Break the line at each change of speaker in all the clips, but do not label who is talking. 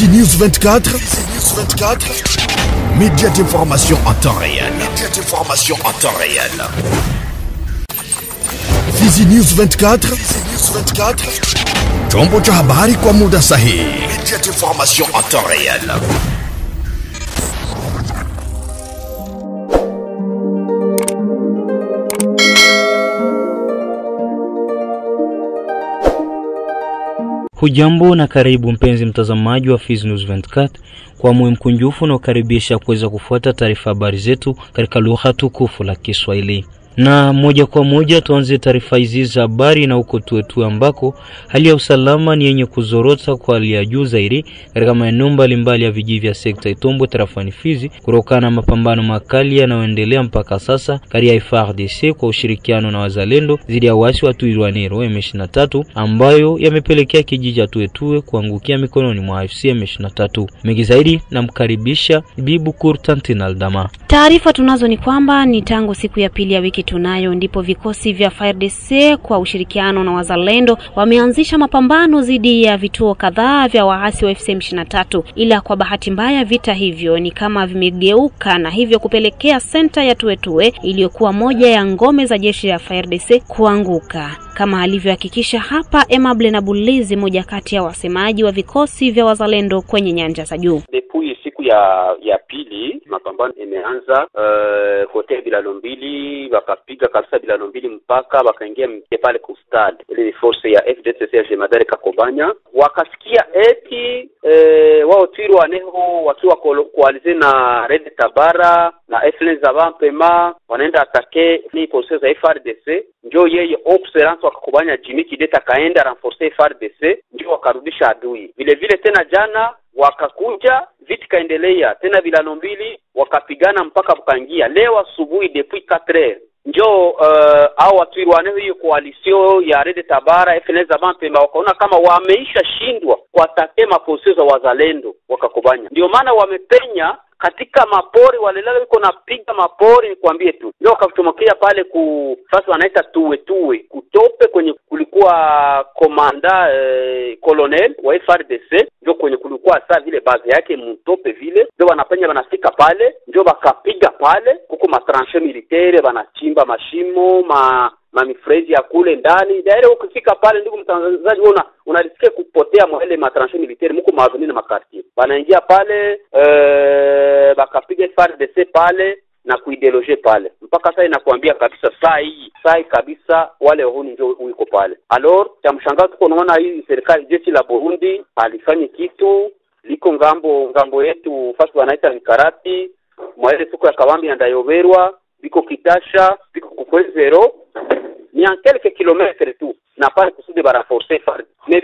Fizi News 24, Fizi News 24, média d'information en temps réel. Média d'information en temps réel. Fizi News 24, Fizi News 24, chombo cha habari kwa muda sahihi. Média d'information en temps réel.
Hujambo na karibu mpenzi mtazamaji wa Fizi News 24, kwa moyo mkunjufu na kukaribisha kuweza kufuata taarifa habari zetu katika lugha tukufu la Kiswahili. Na moja kwa moja tuanze taarifa hizi za habari na huko Tuetue ambako hali ya usalama ni yenye kuzorota kwa hali ya juu zaidi katika maeneo mbalimbali ya vijiji vya sekta Itombwe tarafani Fizi kutokana na mapambano makali yanayoendelea mpaka sasa kati ya FARDC kwa ushirikiano na wazalendo dhidi ya waasi wa Twirwaneho M23 ambayo yamepelekea kijiji cha Tuetue kuangukia mikononi mwa AFC M23. Mengi zaidi namkaribisha Bibu Kurtantinal Dama.
Taarifa tunazo ni kwamba ni tangu siku ya pili ya wiki tunayo ndipo vikosi vya FARDC kwa ushirikiano na wazalendo wameanzisha mapambano dhidi ya vituo kadhaa vya waasi wa AFC M23, ila kwa bahati mbaya vita hivyo ni kama vimegeuka na hivyo kupelekea senta ya Tuetue iliyokuwa moja ya ngome za jeshi la FARDC kuanguka, kama alivyohakikisha hapa Emable na Bulizi, moja kati ya wasemaji wa vikosi vya wazalendo kwenye nyanja za juu.
Depuis siku ya pili mapambano imeanza kote Bilalombili, wakapiga kabisa Bilalombili mpaka wakaingia pale ku stade. Ile force ya FDCC ya Jemadari Kakobanya wakasikia eti wao Twirwaneho wakiwa koalize na Red Tabara na FLN Zabampema wanaenda atake ni force za FARDC. Njo yeye observance wakakubanya Jimmy Kideta kaenda renforcer FARDC, njo wakarudisha adui. Vile vile tena jana wakakuja vita kaendelea tena Bilalombili wakapigana mpaka bukangia. Leo asubuhi depuis 4h njo au Twirwaneho hiyo koalisio ya Red Tabara FLN Zabampema wakaona kama wameisha shindwa kwa atake maposio za wazalendo wakakubanya. Ndio maana wamepenya katika mapori, walelala wiko napiga mapori, nikwambie tu. Ndio wakatumokea pale ku fasi wanaita Tuetue kutope kwenye kulikuwa komanda colonel wa FARDC, ndio kwenye kulikuwa saa vile base yake mtope vile, ndio wanapenya wanafika pale, ndio wakapiga pale kuko matranche militaire, wanachimba mashimo mamifrezi ya kule ndani. Daire ukifika pale, ndugu mtangazaji, una unarisikia kupotea mwele matranche militaire muko maaveni na makartier. Wanaingia pale bakapiga FARDC pale na kuideloger pale. Mpaka sasa inakuambia kabisa saa hii kabisa wale wahuni ndio uko pale. Alors cha mshangazo tuko unaona hii serikali jeshi la Burundi alifanyi kitu, liko ngambo yetu fasi wanaita Mikarati, mwele soko ya Kawambi na Ndayoberwa, biko Kitasha, biko Kukwezero, ni en quelques kilomètres tu na pale kusudi bara forcer FARDC. Mais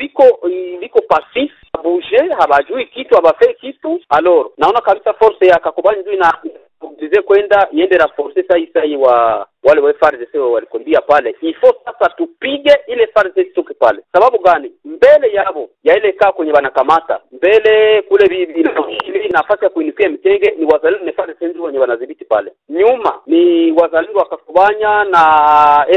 biko passif, bouger, habajui kitu, habafai kitu. Alors naona kabisa force ya Kakobani ndio ina dize kwenda iende na forcer sai wa wale wa FARDC walikwambia pale. Ifo sasa tupige ile FARDC tuke pale. Sababu gani? Mbele yabo ya ile kaa kwenye wanakamata mbele kule bibi nafasi ya kuinukia mtenge ni wazalendo na FARDC ndio wenye wanadhibiti pale. Nyuma ni wazalendo wakakubanya na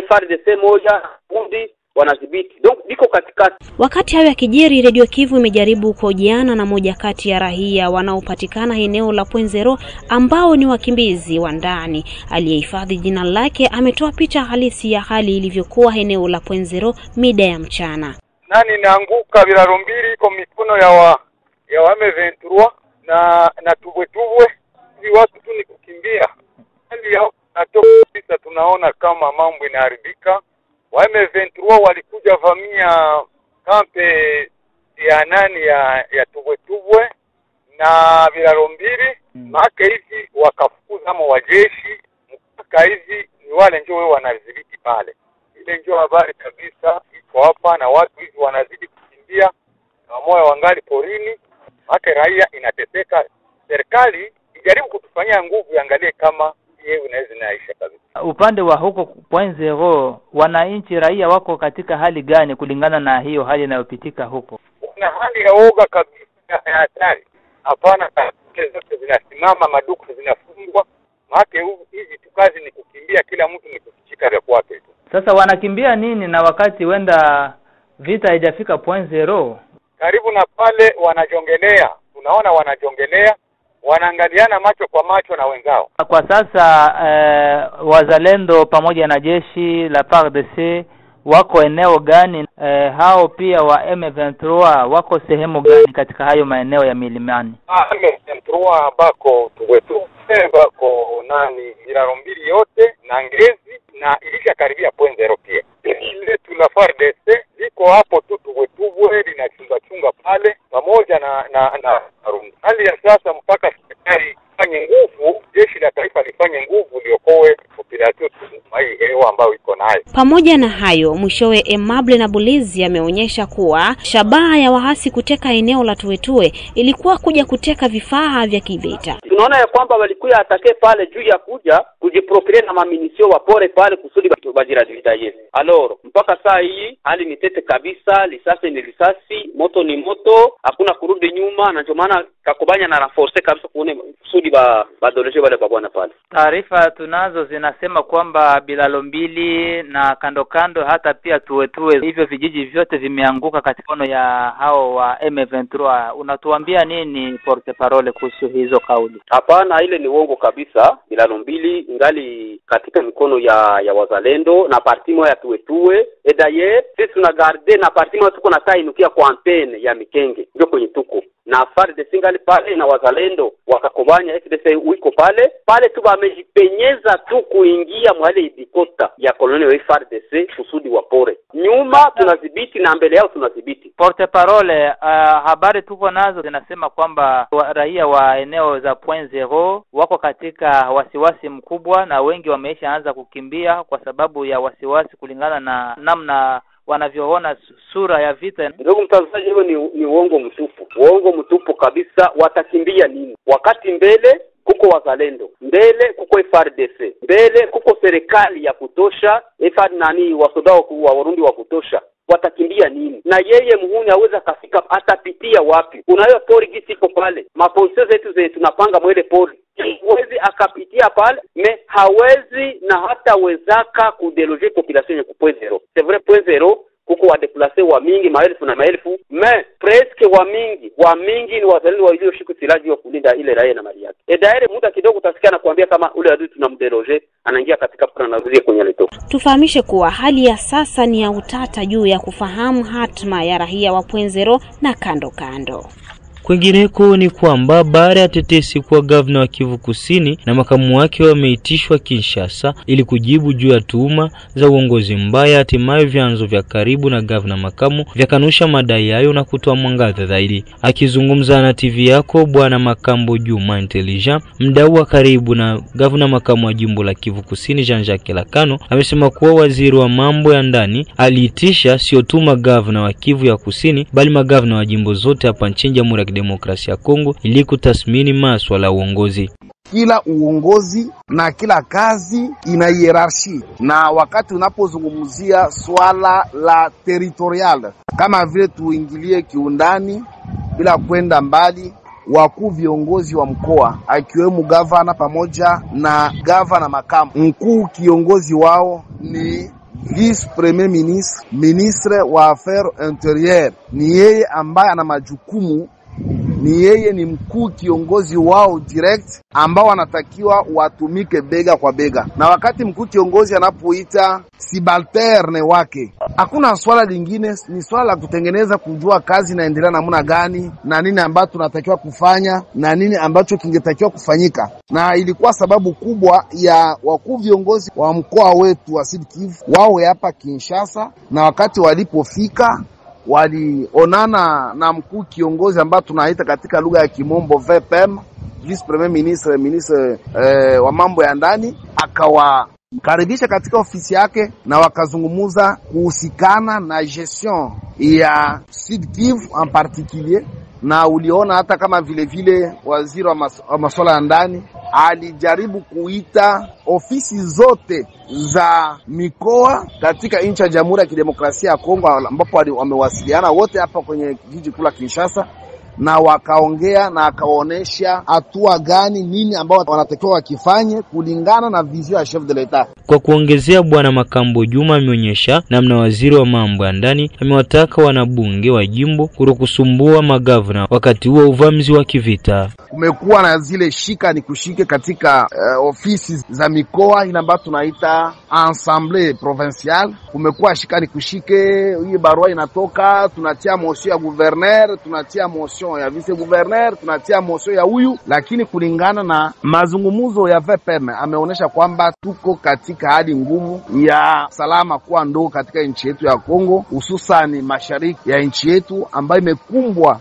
FARDC moja kundi wanadhibiti. Donc biko katikati.
Wakati hayo yakijiri, Radio Kivu imejaribu kuhojiana na moja kati ya raia wanaopatikana eneo la Pwenzero ambao ni wakimbizi wa ndani. Aliyehifadhi jina lake ametoa picha halisi ya hali ilivyokuwa eneo la Pwenzero mida ya mchana.
Nani naanguka Bilalombili iko mikono ya wa M23 na Tubwetubwe. Ni watu tu ni kukimbia. Hali ya natoka, tunaona kama mambo inaharibika. Wa M23 walikuja vamia kampe ya nani ya Tubwetubwe na Bilalombili, maana hivi wakafukuza ama wajeshi mpaka hivi ni wale ndio wao wanadhibiti pale. Ile ndio habari kabisa iko hapa, na watu hivi wanazidi kukimbia na moyo wangali porini, maana raia inateseka. Serikali ijaribu kutufanyia nguvu, iangalie kama yeye inaweza naisha kabisa.
Upande wa huko Pwenzero, wananchi raia wako katika hali gani kulingana na hiyo hali inayopitika huko?
Kuna hali ya woga kabisa ya hatari. Hapana, zote zinasimama, maduka zinafungwa. Maana hizi tu kazi ni kukimbia, kila mtu ni kufichika vya kwake tu.
Sasa wanakimbia nini na wakati wenda vita haijafika Pwenzero?
Karibu na pale wanajongelea. Unaona wanajongelea, wanaangaliana macho kwa macho na wenzao.
Kwa sasa wazalendo pamoja na jeshi la FARDC wako eneo gani? Hao pia wa M23 wako sehemu gani katika hayo maeneo ya milimani?
M23 bako Tuwetu, bako nani Biraro Mbili yote na Ngezi na ilisha karibia Point Zero pia. Ile tu la FARDC liko hapo tu Tuwetuwe linachunga chunga pale pamoja na Rungu. Hali ya sasa mpaka serikali ifanye nguvu, jeshi la taifa lifanye nguvu liokoe population hii hewa ambayo iko nayo.
Pamoja na hayo, mwishowe Aimable Nabulizi ameonyesha kuwa shabaha ya waasi kuteka eneo la Tuwetue ilikuwa kuja kuteka vifaa vya kivita.
Tunaona ya kwamba walikuya atake pale juu ya kuja kujiprocurer na maminisio wapore pale kusudi bajiravitaye. Alors mpaka saa hii hali ni tete kabisa, lisasi ni lisasi, moto ni moto, hakuna kurudi nyuma, na ndio maana Kakobanya na renforcer kabisa kuone kusudi badoleje wale babwana pale.
Taarifa tunazo zinasema kwamba Bilalo Mbili na kando kando hata pia Tuwetue, hivyo vijiji vyote vimeanguka katika mikono ya hao wa M23. Unatuambia nini porte parole kuhusu hizo kauli?
Hapana, ile ni uongo kabisa. Bilalo Mbili ingali katika mikono ya wazalendo na parti moja ya Tuwetue. Et d'ailleurs sisi tuna garder na parti moja tuko na tainukia kwa antenne ya Mikenge ndio kwenye tuko na FARDC ngali pale na wazalendo wakakobanya FDC wiko pale pale tu, bamejipenyeza tu kuingia mwale ibikota ya koloni wa FARDC kusudi wapore. Nyuma tunadhibiti na mbele yao tunadhibiti.
Porte parole, habari tuko nazo zinasema kwamba raia wa eneo za Point Zero wako katika wasiwasi mkubwa na wengi wameishaanza kukimbia kwa sababu ya wasiwasi kulingana na namna wanavyoona sura ya vita.
Ndugu mtangazaji, hiyo ni uongo mtupu. Uongo mtupu kabisa. Watakimbia nini wakati mbele kuko wazalendo, mbele kuko FARDC, mbele kuko serikali ya kutosha, FARDC nani wasoda wa Warundi wa kutosha? Watakimbia nini? Na yeye muhuni aweza kafika, atapitia wapi? Unayo pori gisi iko pale, mapolisi zetu zetu tunapanga mwele pori, hawezi akapitia pale, me hawezi na hata wezaka kudeloger population ya Point Zero. C'est vrai, Point Zero kuko wa déplacer wa mingi maelfu na maelfu, mais presque wa mingi ni wazalendo walioshika silaha wa kulinda ile raia na mali yake. E daire muda kidogo utasikia na kuambia kama ule adui tunamdeloger anaingia katika pora na rudia kwenye leto.
Tufahamishe kuwa hali ya sasa ni ya utata juu ya kufahamu hatma ya raia wa Point Zero na kando kando.
Kwingineko ni kwamba baada ya tetesi kuwa gavana wa Kivu Kusini na makamu wake wameitishwa Kinshasa ili kujibu juu ya tuhuma za uongozi mbaya, hatimaye vyanzo vya karibu na gavana makamu vyakanusha madai hayo na kutoa mwangaza zaidi. Akizungumza na TV yako Bwana Makambo Juma Intelligent, mdau wa karibu na gavana makamu wa jimbo la Kivu Kusini Jean-Jacques Elakano, amesema kuwa waziri wa mambo ya ndani aliitisha sio tu magavana wa Kivu ya Kusini bali magavana wa jimbo zote hapa nchini Jamhuri ya Demokrasia ya Kongo ili kutathmini masuala ya uongozi.
Kila uongozi na kila kazi ina hierarchy, na wakati unapozungumzia swala la territorial, kama vile tuingilie kiundani bila kwenda mbali, wakuu viongozi wa mkoa akiwemo gavana pamoja na gavana makamu mkuu, kiongozi wao ni vice premier ministre, ministre wa affaires intérieures. Ni yeye ambaye ana majukumu, ni yeye ni mkuu kiongozi wao direct, ambao wanatakiwa watumike bega kwa bega. Na wakati mkuu kiongozi anapoita subalterne wake, hakuna swala lingine, ni swala la kutengeneza, kujua kazi inaendelea namna gani na nini ambacho tunatakiwa kufanya na nini ambacho kingetakiwa kufanyika. Na ilikuwa sababu kubwa ya wakuu viongozi wa mkoa wetu wa Sud Kivu wawe hapa Kinshasa, na wakati walipofika walionana na mkuu kiongozi ambaye tunaita katika lugha ya kimombo VPM, vice premier ministre, ministre wa mambo ya ndani, akawakaribisha katika ofisi yake na wakazungumuza kuhusikana na gestion ya Sud Kivu en particulier. Na uliona hata kama vile vile waziri wa masuala ya ndani alijaribu kuita ofisi zote za mikoa katika nchi ya Jamhuri ya Kidemokrasia ya Kongo, ambapo wamewasiliana wote hapa kwenye jiji kuu la Kinshasa, na wakaongea na akawaonesha hatua gani nini ambao wanatakiwa wakifanye kulingana na vision ya chef de l'etat.
Kwa kuongezea, Bwana Makambo Juma ameonyesha namna waziri wa mambo ya ndani amewataka wanabunge wa jimbo kutokusumbua magavana wakati huo uvamizi wa kivita.
Kumekuwa na zile shika ni kushike katika ofisi za mikoa ile ambayo tunaita assemblée provinciale. Kumekuwa shika ni kushike, hii barua inatoka, tunatia motion ya gouverneur, tunatia motion ya vice gouverneur, tunatia motion ya huyu, lakini kulingana na mazungumzo ya VPM ameonyesha kwamba tuko katika hali ngumu ya salama kuwa ndogo katika nchi yetu ya Kongo, hususani mashariki ya nchi yetu ambayo imekumbwa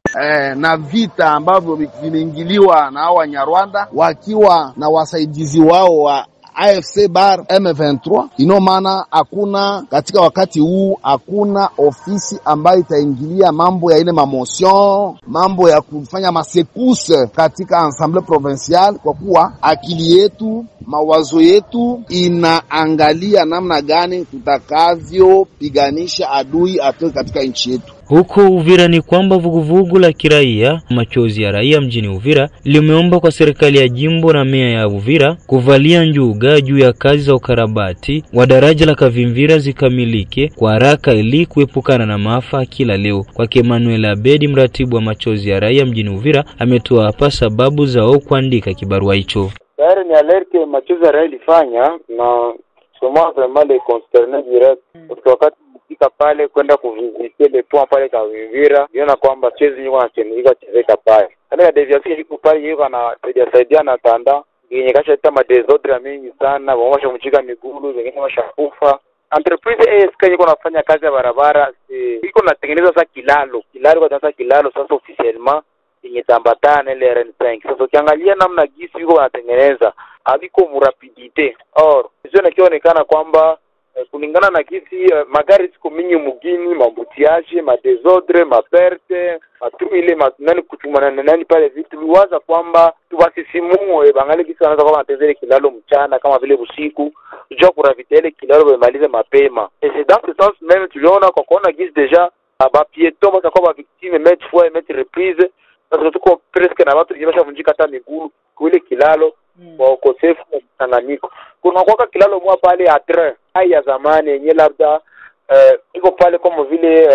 na vita ambavyo vimeingiliwa na hawa Nyarwanda wakiwa na wasaidizi wao wa AFC bar M23. Ino maana hakuna katika wakati huu hakuna ofisi ambayo itaingilia mambo ya ile mamotion, mambo ya kufanya masekuse katika assemblée provinciale, kwa kuwa akili yetu, mawazo yetu inaangalia namna gani tutakavyopiganisha adui atoke katika nchi yetu.
Huko Uvira ni kwamba vuguvugu la kiraia machozi ya raia mjini Uvira limeomba kwa serikali ya jimbo na meya ya Uvira kuvalia njuga juu ya kazi za ukarabati wa daraja la Kavimvira zikamilike kwa haraka ili kuepukana na maafa kila leo. Kwake Emmanuel Abedi, mratibu wa machozi ya raia mjini Uvira, ametoa hapa sababu zao kuandika kibarua hicho.
Tayari ni alerte machozi ya raia ilifanya na soma vraiment les consternés direct wakati kufika pale kwenda kuvisite le pont pale Kavimvira, niona kwamba chezi yuko anachezeka chezeka pale. Kana deviation iko pale yuko anasaidia saidia na tanda yenye kasha tama desordre mingi sana, wamesha mchika miguu, wengine washakufa. Entreprise ASK yuko nafanya kazi ya barabara, iko natengeneza sasa kilalo. Kilalo kwa sasa kilalo sasa officiellement yenye tambatana ile RN5. Sasa ukiangalia namna gisi yuko wanatengeneza, haviko murapidite. Or sio nakionekana kwamba kulingana na kisi magari ziko mingi mugini, mambutiaje, madesordre, maperte, matu ile nani kuchumana na nani pale vitu liwaza kwamba tuwasisimue bangali kisi wanaanza kama wanatezele kilalo mchana kama vile usiku jua kuravitele kilalo bemalize mapema. Et c'est dans ce sens même tuliona kwa kuona gisi deja ba piéton batakuwa ba victime maintes fois et maintes reprises parce que tuko presque na watu wameshavunjika hata miguu kwa ile kilalo kwa ukosefu wa mchanganyiko. Kuna kwa kilalo mwa pale ya train ai ya zamani yenye labda iko pale kama vile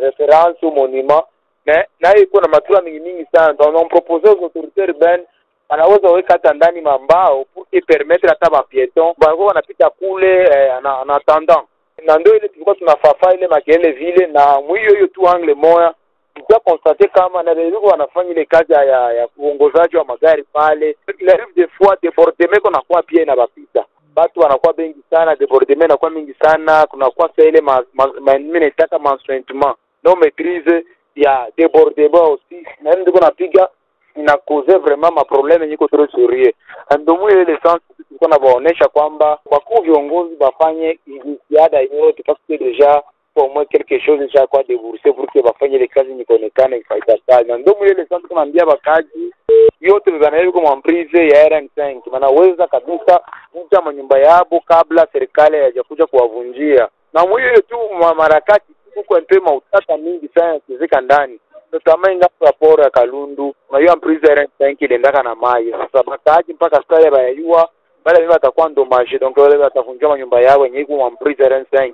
référence au monument, mais na iko na matura mingi mingi sana. Donc on propose aux autorités urbaines anaweza weka hata ndani mambao pour que permettre hata ba piéton bao wanapita kule en attendant. Na ndio ile tulikuwa tunafafa ile makelele vile na mwiyo hiyo tu angle moya tulikuwa constater kama na ndio wanafanya ile kazi ya uongozaji wa magari pale. Il arrive des fois débordement kuna kwa pia inabapita. Watu wanakuwa bengi sana, débordement inakuwa mingi sana, kuna kwa sasa ile mimi nataka mansuentement non maîtrise ya débordement aussi. Na ndio napiga ina cause vraiment ma problème yenye trop sérieux. Ndio mwe ile sens tulikuwa nabaonesha kwamba wakuu viongozi bafanye jitihada yote parce que déjà au moins quelque chose déjà quoi débourser pour que bafanye ile kazi nionekane ifaida sana. Ndio mwe ile sens tunaambia bakaji yote bana kwa emprise ya RN5 wanaweza kabisa kuja manyumba yao kabla serikali haijakuja kuwavunjia. Na mwe tu marakati huko mpe mautata mingi sana kizika ndani. Notamment inga rapport ya Kalundu na hiyo emprise ya RN5 iliendaka na maji. Sasa bakaji mpaka sasa bayajua wale mimi watakuwa ndomaje, donc wale watavunjia manyumba yao yenye iko emprise ya RN5.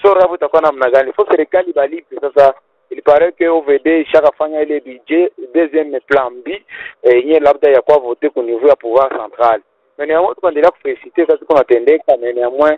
So rabu itakuwa namna gani? Faut serikali balipe sasa. Il paraît que OVD ishakafanya ile budget deuxième plan B yenye labda ya kwa voter ku niveau ya pouvoir central. Mais néanmoins tunaendelea kuféliciter kazi kuna tendeka, mais néanmoins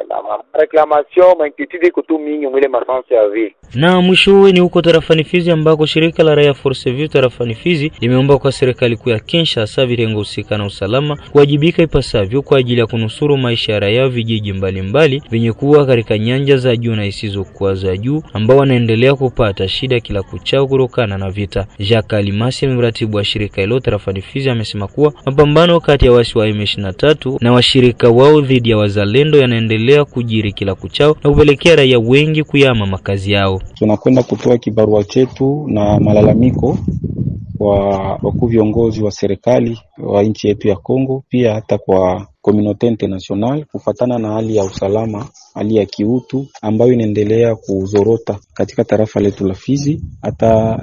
la réclamation mainquiétude iko tu mingi mwile masansi ya ville.
Na mwishowe ni huko tarafani Fizi ambako shirika la raia Force Vive tarafani Fizi limeomba kwa serikali kuu ya Kinshasa vitengo husika na usalama kuwajibika ipasavyo kwa ajili ya kunusuru maisha ya raia vijiji mbalimbali vyenye kuwa katika nyanja za juu na isizokuwa za juu ambao wanaendelea kupata shida kila kuchao kutokana na vita. Jacques Alimasi, mratibu wa shirika hilo tarafani Fizi, amesema kuwa mapambano kati ya waasi wa M23 na washirika wao dhidi ya wazalendo yanaendelea kujiri kila kuchao na kupelekea raia wengi kuyama makazi yao.
Tunakwenda kutoa kibarua chetu na malalamiko kwa wakuu viongozi wa serikali wa nchi yetu ya Kongo, pia hata kwa communauté internationale kufatana na hali ya usalama, hali ya kiutu ambayo inaendelea kuzorota katika tarafa letu la Fizi, hata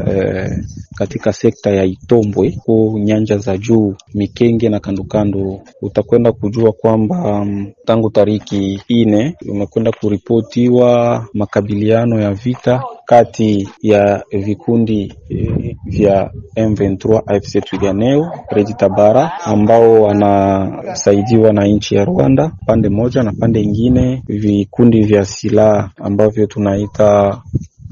katika sekta ya Itombwe ko nyanja za juu Mikenge na kandokando. Utakwenda kujua kwamba tangu tariki 4 umekwenda kuripotiwa makabiliano ya vita kati ya vikundi vya M23 AFC Twirwaneho Red Tabara ambao wanasaidiwa na nchi ya Rwanda pande moja, na pande ingine vikundi vya silaha ambavyo tunaita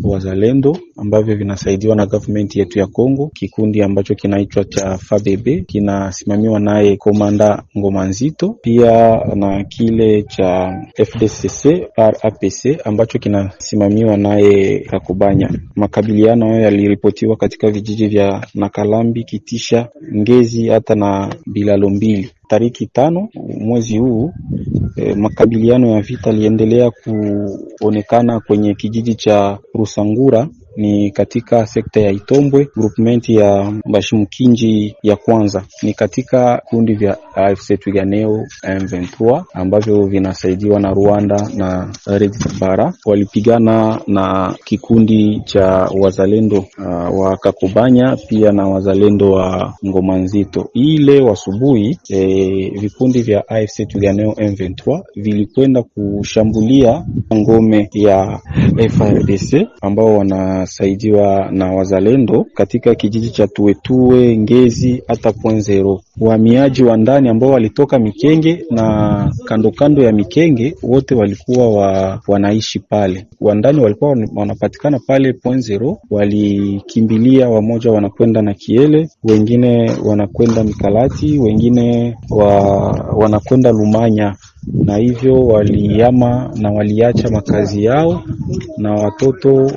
Wazalendo ambavyo vinasaidiwa na government yetu ya Kongo. Kikundi ambacho kinaitwa cha FABB kinasimamiwa naye Komanda Ngoma Nzito, pia na kile cha FDCC RAPC ambacho kinasimamiwa naye Kakubanya. Makabiliano hayo yaliripotiwa katika vijiji vya Nakalambi, Kitisha, Ngezi hata na Bilalombili. Tariki 5 mwezi huu makabiliano ya vita yaliendelea kuonekana kwenye kijiji cha Rusangura, ni katika sekta ya Itombwe, groupment ya Bashimukinji ya kwanza, ni katika kundi vya AFC Twirwaneho M23 ambavyo vinasaidiwa na Rwanda na Red Tabara. Walipigana na kikundi cha wazalendo wa Kakubanya pia na wazalendo wa Ngoma Nzito. Ile asubuhi vikundi vya AFC Twirwaneho M23 vilikwenda kushambulia ngome ya FARDC ambao wana saidiwa na wazalendo katika kijiji cha Tuetue, Ngezi hata Point Zero. Wahamiaji wa ndani ambao walitoka Mikenge na kando kando ya Mikenge wote walikuwa wanaishi pale. Wandani walikuwa wanapatikana pale Point Zero, walikimbilia, wamoja wanakwenda na Kiele, wengine wanakwenda Mikalati, wengine wanakwenda Lumanya, na hivyo walihama na waliacha makazi yao na watoto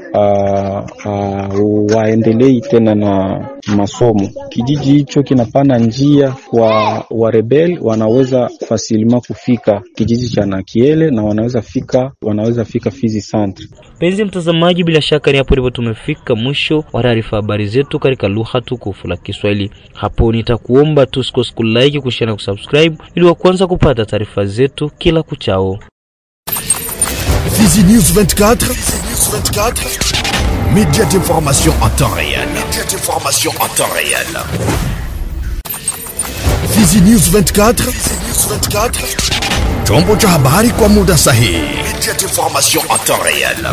waendelei tena na masomo. Kijiji hicho kinapana njia kwa warebel, wanaweza fasilima kufika kijiji cha Nakiele na wanaweza fika Fizi Centre.
Mpenzi mtazamaji, bila shaka ni hapo ndipo tumefika mwisho wa taarifa habari zetu katika lugha tukufu la Kiswahili. Hapo nitakuomba tu usikose kulike, kushare na kusubscribe ili wa kwanza kupata taarifa zetu kila kuchao.
Fizi News 24, Fizi News 24, média d'information en temps réel. Média d'information en temps réel. Fizi News 24, Fizi News 24, chombo cha habari kwa muda sahihi. Média d'information en temps réel.